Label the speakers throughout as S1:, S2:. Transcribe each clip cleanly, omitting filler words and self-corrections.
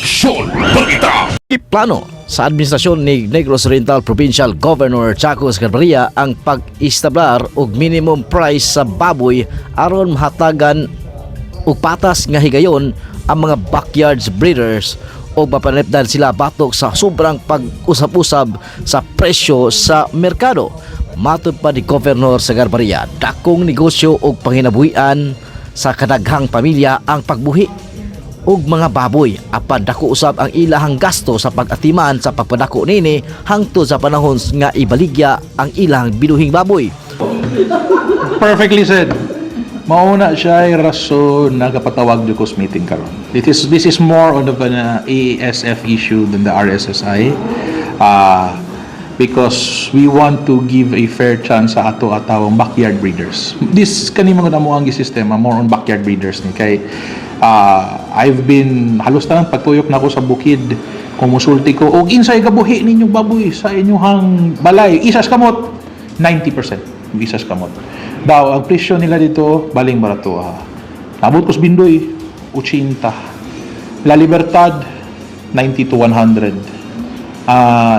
S1: Aksyon Balita.
S2: Plano sa administrasyon ni Negros Oriental Provincial Governor Chaco Sagarbarria ang pag-istablar og minimum price sa baboy aron mahatagan og patas nga higayon ang mga backyards breeders o mapanalipdan sila batok sa sobrang pag-usab-usab sa presyo sa merkado. Matod pa ni Governor Sagarbarria, dakong negosyo og panginabuhian sa kadaghang pamilya ang pagbuhi og mga baboy, apan dako usab ang ilahang gasto sa pag-atiman sa pagpadako nini hangtod sa panahon nga ibaligya ang ilang binuhing baboy.
S3: Perfectly said. Mauna siya ay rason nagapatawag jud ko's meeting karon. It is this is more on of an ASF issue than the RSSI. Because we want to give a fair chance sa ato atawang backyard breeders. This kani mga namo ang sistema more on backyard breeders ni kay I've been halos tanan pagtuyok nako sa bukid, kung musulti ko og insay gabuhi ninyong baboy sa inyong balay, isas kamot, 90% isas kamot daw ang presyo nila dito, baling barato ha. Nabot ko sa Bindoy, 80. La Libertad, 90 to 100.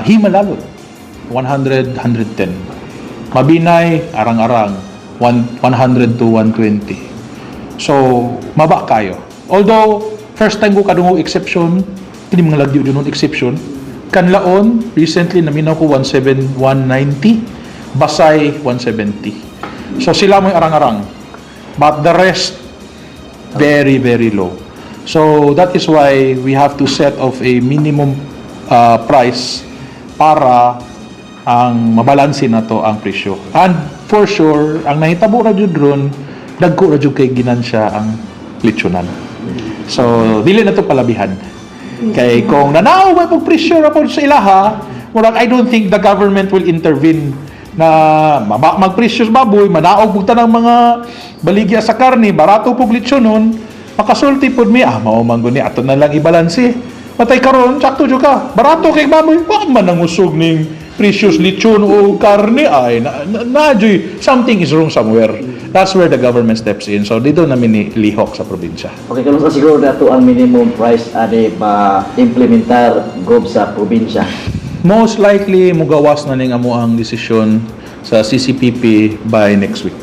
S3: Jimalalud, 100, 110. Mabinay, arang-arang, 100 to 120. So, maba kayo. Although, first time ko kadungog exception, kini mga lagyo dun exception. Kanlaon, recently naminaw ko 17, 190, Basay 170. So sila mo'y arang-arang. But the rest, very, very low. So that is why we have to set off a minimum price para ang mabalanse na to ang presyo. And for sure, ang nahitabo ra jud ron, dagko ra jud kay ginansya ang litsunan. So dili na to palabihan. Kay kung nanaw may pag presyo ra pod sa ilaha, murag I don't think the government will intervene na maba magpresyo sa baboy, manaog pud tanang mga baligya sa karne, barato pug litsunon, makasulti pud mi, ah, mao man guni, ato na lang ibalanse. Matay karon, sakto jud ka. Barato kay baboy, wa man nangusog ning presyo lechon o karne ay na, na, na juy, something is wrong somewhere. That's where the government steps in. So dito namin ni lihok sa probinsya.
S2: Okay, karon sa siguro na ang minimum price ani ma-implementar gob sa probinsya?
S3: Most likely mugawas na ning amo ang desisyon sa CCPP by next week.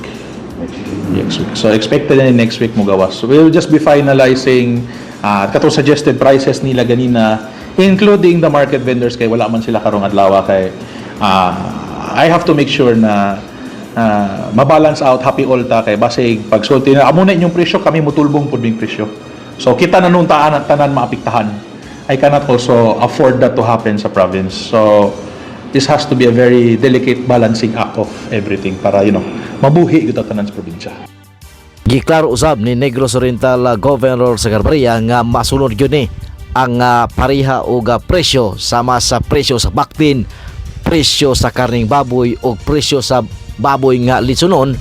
S3: Next week. So expected na ni next week mugawas. So we'll just be finalizing katong suggested prices nila ganina, including the market vendors, kay wala man sila karong adlaw, kay I have to make sure na mabalance out, happy all ta, kay basig pagsulti na amo na inyong presyo, kami mutulbong pud ming presyo. So kita na nung taan at tanan maapektahan. I cannot also afford that to happen sa province. So this has to be a very delicate balancing act of everything para mabuhi gyud ang tanan sa probinsya.
S2: Giklaro usab ni Negros Oriental Governor Sagarbarria nga masunod gyud ni ang pareha og presyo sama sa presyo sa baktin, presyo sa karning baboy o presyo sa baboy nga litsunon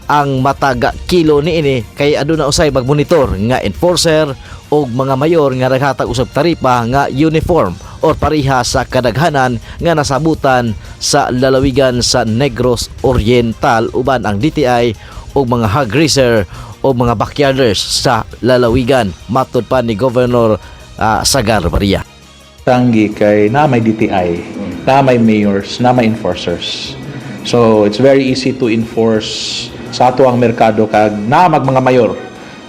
S2: ang matag kilo niini, kay aduna usay magmonitor nga enforcer og mga mayor nga naghatag usab taripa nga uniform or pareha sa kadaghanan nga nasabutan sa lalawigan sa Negros Oriental uban ang DTI o mga hog raiser o mga backyarders sa lalawigan, matod pa ni Governor Sagarbarria.
S3: Tanggi kay na may DTI, na may mayors, na may enforcers. So it's very easy to enforce sa ato ang merkado kag na mag mga mayor.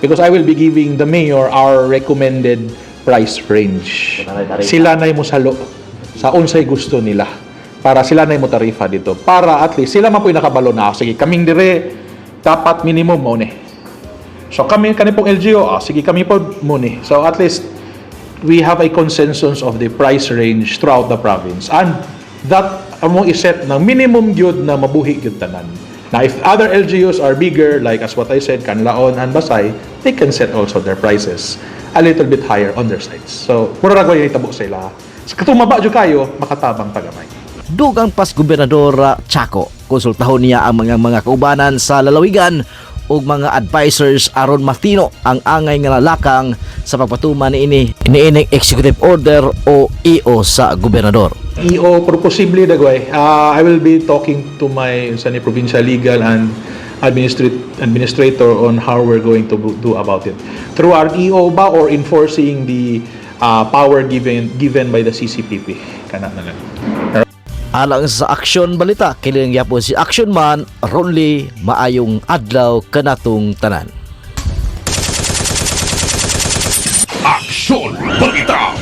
S3: Because I will be giving the mayor our recommended price range. Sila na musalo sa unsay gusto nila para sila na mo tarifa dito. Para at least sila man po'y nakabalo na, "Ah, sige, kaming dire dapat minimum mo ni." So kami kani pong LGU, ah, sige, kami po mo ni. So at least we have a consensus of the price range throughout the province. And that among iset ng minimum gyud na mabuhi gyud tanan. Now, if other LGUs are bigger, like as what I said, Canlaon and Basay, they can set also their prices a little bit higher on their sides. So, mura ra ko yung itabo sila. Sa katong maba jud kayo, makatabang tagamay.
S2: Dugang pas Gobernador Chaco, konsultahon niya ang mga kaubanan sa lalawigan ug mga advisors aron matino ang angay nga lalakang sa pagpatuman niini niining executive order o EO sa gobernador.
S3: EO, pero posible dagway. I will be talking to my sa ni provincial legal and administrator on how we're going to do about it. Through our EO ba or enforcing the power given given by the CCPP. Kana na lang.
S2: Alang sa Aksyon Balita, kini gyapon si Action Man Ronly. Maayong adlaw kanatong tanan.
S1: Aksyon Balita.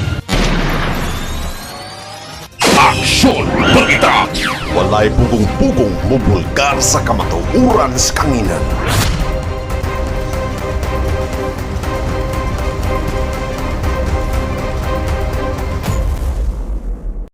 S1: Aksyon Balita.
S4: Walay pugong-pugong mubulgar sa kamatuoran sa kanginan.